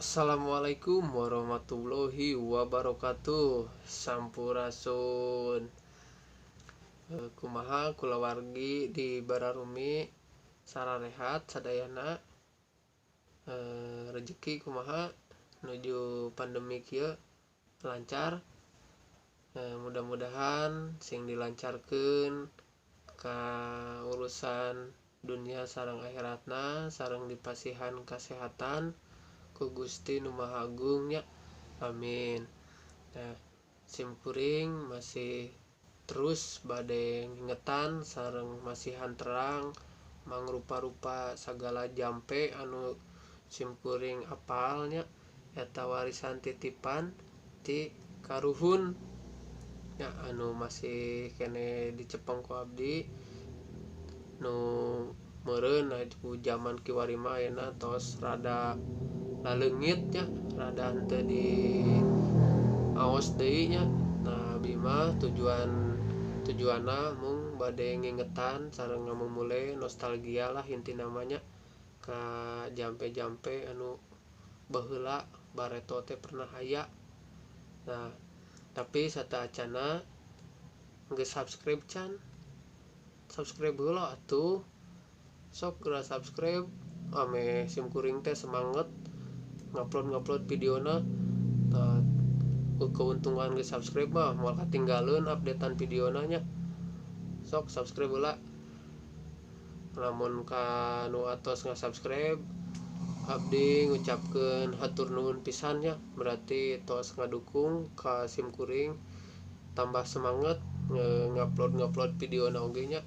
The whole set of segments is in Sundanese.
Assalamualaikum warahmatullahi wabarakatuh. Sampurasun. Kumaha kulawargi di Bararumi, sararehat sadayana? Rezeki kumaha nuju pandemi kieu, lancar? Mudah-mudahan sing dilancarkeun ka urusan dunia sareng akhiratna, sareng dipasihan kesehatan ku Gusti Nu Maha Agung nya, amin. Nah, simkuring masih terus bade ngingetan sareng masihan terang mangrupa-rupa sagala jampe anu simkuring apal nya, eta warisan titipan ti karuhun ya, anu masih keneh dicepeng ku abdi, nu meureun ku zaman kiwari mah ayeuna tos rada laleungit nya, rada henteu di aos deui nya. Nah, abdi mah tujuanna mung bade ngingetan sareng ngamumule nostalgia lah intina mah nya, ka jampe-jampe anu baheula bareto teh pernah aya. Nah, tapi sateuacana geus subscribe can? Subscribe heula atuh, sok geura subscribe ameh simkuring teh semangat ngupload videona. Tah, keuntungan geus subscribe mah moal katinggaleun updatean videona nya. Sok subscribe heula. Lamun ka nu atos nga-subscribe, abdi ngucapkeun hatur nuhun pisan nya, berarti tos ngadukung ka simkuring tambah semangat ngupload videona oge nya.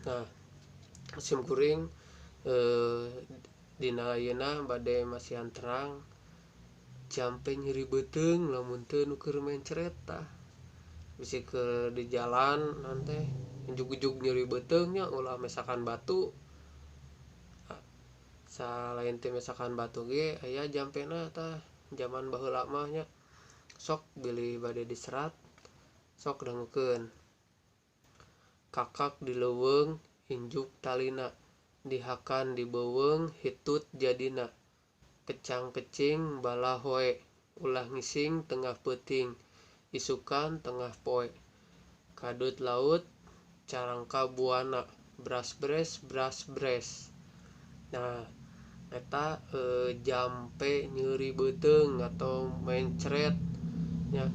Nah, simkuring dina ayeuna bade masihan terang jampe nyeri beuteung lamun teu nu keur mencret. Tah, bisi keur di jalan teh ujug-ujug nyeri beuteung nya, ulah mesakan batu. Salain teh mesakan batu ge aya jampena. Tah, jaman baheula mah nya. Sok bilih bade diserat, sok dangukeun: kakak di leuweung injuk talina, dihakan di beuweung hitut jadina, kecang kecing balahoe, ulah ngising tengah peuting, isukan tengah poe, kadut laut carangka buana, bras-bres bras-bres. Nah, eta jampe nyeri beuteung atau mencret nya.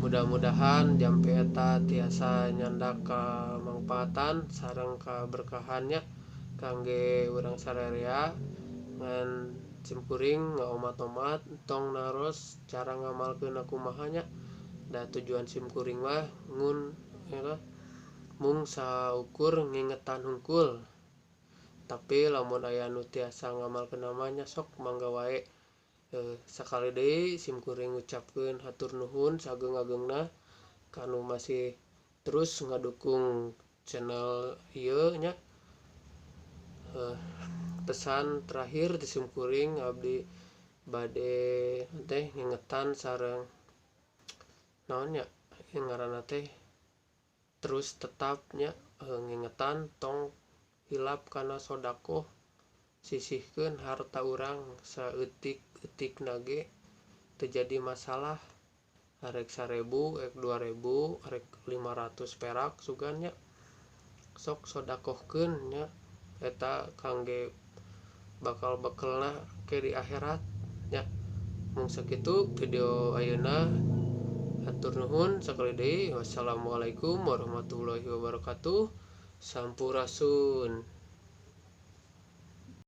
Mudah-mudahan jampe eta tiasa nyandak kamangpaatan sareng kaberkahan nya kangge urang sararea. Ngan simkuring ngaomat-omat, tong naros cara ngamalkeunna kumaha nya, da tujuan simkuring mah ngun eta mung saukur ngingetan hungkul. Tapi lamun aya nu tiasa ngamalkeunna mah nya, sok mangga wae. Sakali deui simkuring ngucapkeun hatur nuhun saageng-agengna kanu masih terus ngadukung channel ieu nya. Pesan terakhir di simkuring, abdi bade teh ngingetan sareng naon nya ngaranna teh, terus tetap nya ngingetan tong hilap kana sodakoh. Sisihkeun harta urang saeutik-eutikna ge teu jadi masalah, arek 1000, arek 2000, arek 500 perak sugan nya, sok sodakohkeun nya. Eta kangge bakal bekelna ke di akhirat nya. Mung sakitu video ayeuna, hatur nuhun sakali deui. Wassalamualaikum warahmatullahi wabarakatuh. Sampurasun.